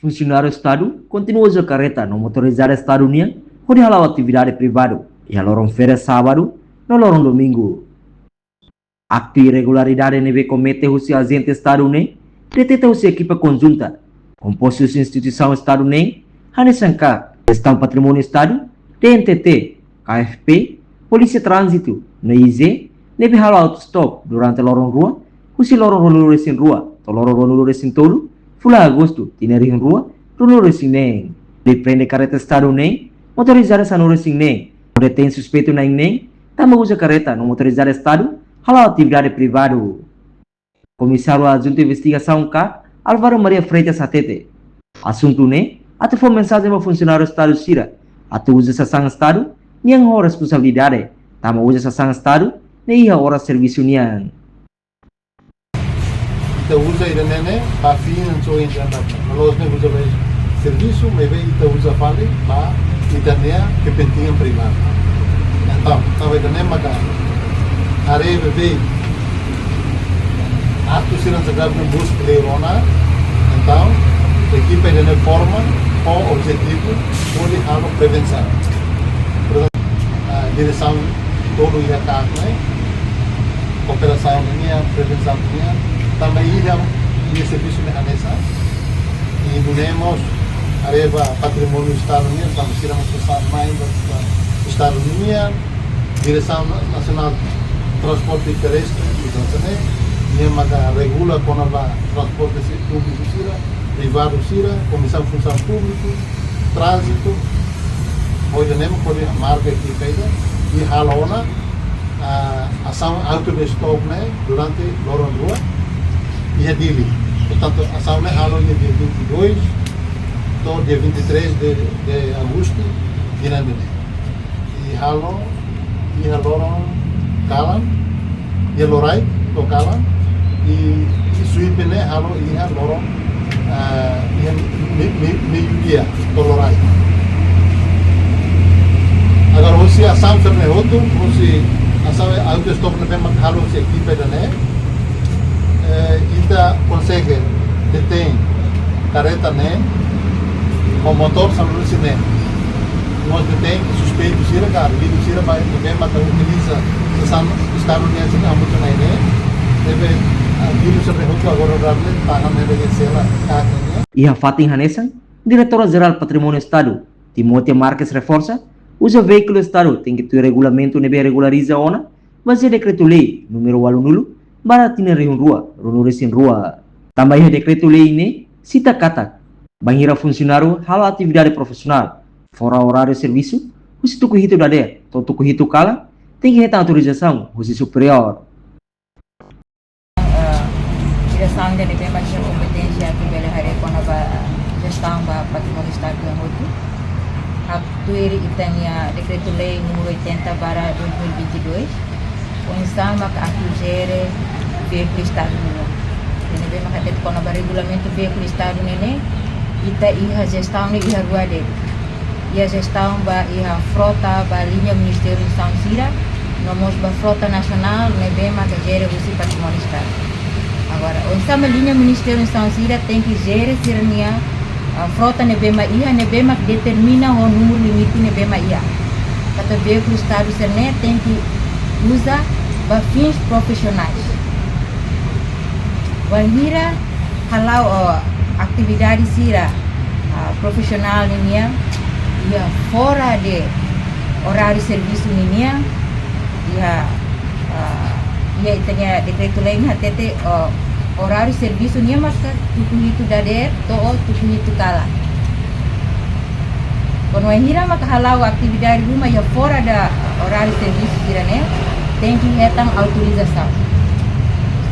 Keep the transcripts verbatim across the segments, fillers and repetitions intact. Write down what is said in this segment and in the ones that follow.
Funsionáriu Estadu kontinua uza karreta no motorizada Estadu nian hodi hala'o atividade privadu iha loron feriadu sábadu no loron domingu. Aktu irregularidade ne'ebé komete husi ajente Estadu ne'e deteta husi ekipa konjunta kompostu husi instituisaun Estadu ne'e, hanesan Kak, Jestaun Patrimóniu Estadu, D N T T, K F P, Polísia Tránzitu no I G, ne'ebé halo autostop durante loron rua, husi loron ruanulu-resin-rua to'o loron ruanulu-resin-tolu fulan Agostu tinan rihun rua ruanulu-resin-neen. Hodi prende karreta Estadu neen, motorizada sanulu-resin-neen, no detein suspeitu na'in-neen tanba uza karreta no motorizada Estadu hala'o atividade privadu. Komisáriu Adjuntu Investigasaun Kak, Álvaro Maria Freitas hatete, asuntu ne'e atu fó mensajen ba funsionáriu Estadu sira atu uza sasán Estadu nian ho responsabilidade, tanba uza sasán Estadu ne'e iha oras servisu nian. Ita uza ida-ne'e ne'e ba fin hanesan ohin ita hateten. La'ós ne'e uza ba servisu, maibé ita uza fali ba ita-nia kepentingan privadu. Entaun, tanba ida-ne'e maka haree beibeik aktu sira hanesan ne'e buska lei rona. Entaun, ekipa ida-ne'e forma ho objetivu hodi halo prevensaun. Por ezemplu, ah, diresaun tolu iha Kak ne'e, kooperasaun nian, prevensaun nian, tanba iha, iha servisu ne'e hanesan. I nune'e mós haree ba patrimóniu Estadu nian, tanba sira mós pesan mai ba, ba Estadu nian, Diresaun Nasionál Transporte Terrestre, entaun ne'e, nia maka regula kona-ba transporte si-, públiku sira, privadu sira, Komisaun Funsaun Públiku, Tránzitu, ohin ne'e mós hodi marka ekipa ida, i halo ona, ah, asaun autostop ne'e durante loron rua iha Dili. Portantu, asaun ne'e halo iha dia vinte e dois to'o dia vinte e três de, de agostu, tinan ida-ne'e. I halo iha loron kalan, iha loraik to'o kalan, i, i sweep ne'e halo iha loron, ah, iha me-, me-, meiudia to'o loraik. Agora, husi asaun sira-ne'e hotu, husi asaun autostop ne'ebé mak halo husi ekipa ida-ne'e, eh, ita konsege detein karreta ne'e, ho motór sanulu-resin-neen. Mós detein suspeitu sira ka arguidu sira ba ne'ebé maka utiliza sasán Estadu nian sira hamutuk na'in-neen, ne'ebé arguidu sira hotu agora daudaun ne'e tahan iha sela Kak nian. Iha fatin hanesan, Diretora Jerál Patrimóniu Estadu, Timotia Marques reforsa, uza veíkulu Estadu tenke tuir regulamentu ne'ebé regulariza ona, bazeia Dekretu-Lei númeru ualunulu barra tinan rihun rua ruanulu-resin-rua. Tanba iha Dekretu-Lei ne'e sita katak, bainhira funsionáriu halo atividade profisionál fora oráriu servisu, husi tuku hitu dadeer to'o tuku hitu kalan, tenke hetan autorizasaun husi superiór. Eh, diresaun ida ne'ebé mak iha kompeténsia atu bele haree kona-ba, eh, jestaun ba patrimóniu Estadu nian hotu. Atu tuir ita-nia Dekretu-Lei númeru oitenta barra dois mil e vinte e dois, oinsá maka atu jere veíkulu Estadu nian. Ida ne'ebé mak hatete kona-ba regulamentu veíkulu Estadu nian ne'e, ita iha jestaun ne'e iha rua de'it. Iha jestaun ba iha frota ba liña ministériu instituisaun sira, no mós ba frota nasionál ne'ebé maka jere husi patrimóniu Estadu. Agora, oinsá mak liña ministériu instituisaun sira tenke jere sira-nia, ah, frota ne'ebé mak iha, ne'ebé mak determina ho númeru limite ne'ebé mak iha. Katak veíkulu Estadu sira-ne'e tenke uza ba fins profisionais. Wainhira hala'o, oh, atividade sira, ah, profisionál ninian, iha fora de oráriu servisu ninian, iha, ah, iha ita-nia Dekretu-Lei ne'e hatete, oh, oráriu servisu nian maka tuku hitu dadeer to'o tuku hitu kalan. Kuandu wainhira maka hala'o atividade ruma iha fora de oráriu servisu sira-ne'e, tenke hetan autorizasaun.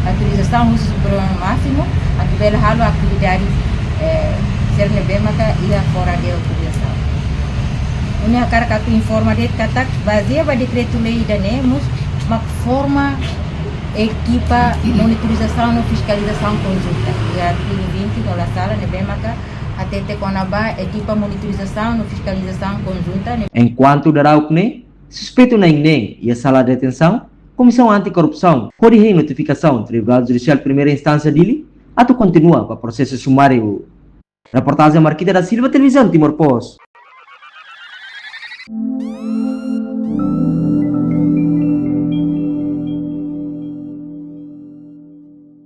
Autorizasaun husi superiór másimu, atu bele halo atividade, eh, sira ne'ebé maka iha fora de autorizasaun. Nune'e hakarak atu informa de'it katak, bazeia ba Dekretu-Lei ida-ne'e, mós mak forma ekipa monitorizasaun no fiskalizasaun konjunta. Iha artigu vinte, se la sala, ne'ebé maka hatete kona-ba ekipa monitorizasaun no fiskalizasaun konjunta ne'e. Enkuantu dadauk ne'e, suspeitu na'in-neen iha sala detensaun Komisaun Anti-Korrupsaun hodi hein notifikasaun Tribunál Judisiál Primeira Instánsia Dili atu kontinua ba prosesu sumáriu. Reportajen Marquita da Silva, Televizaun Timor Post.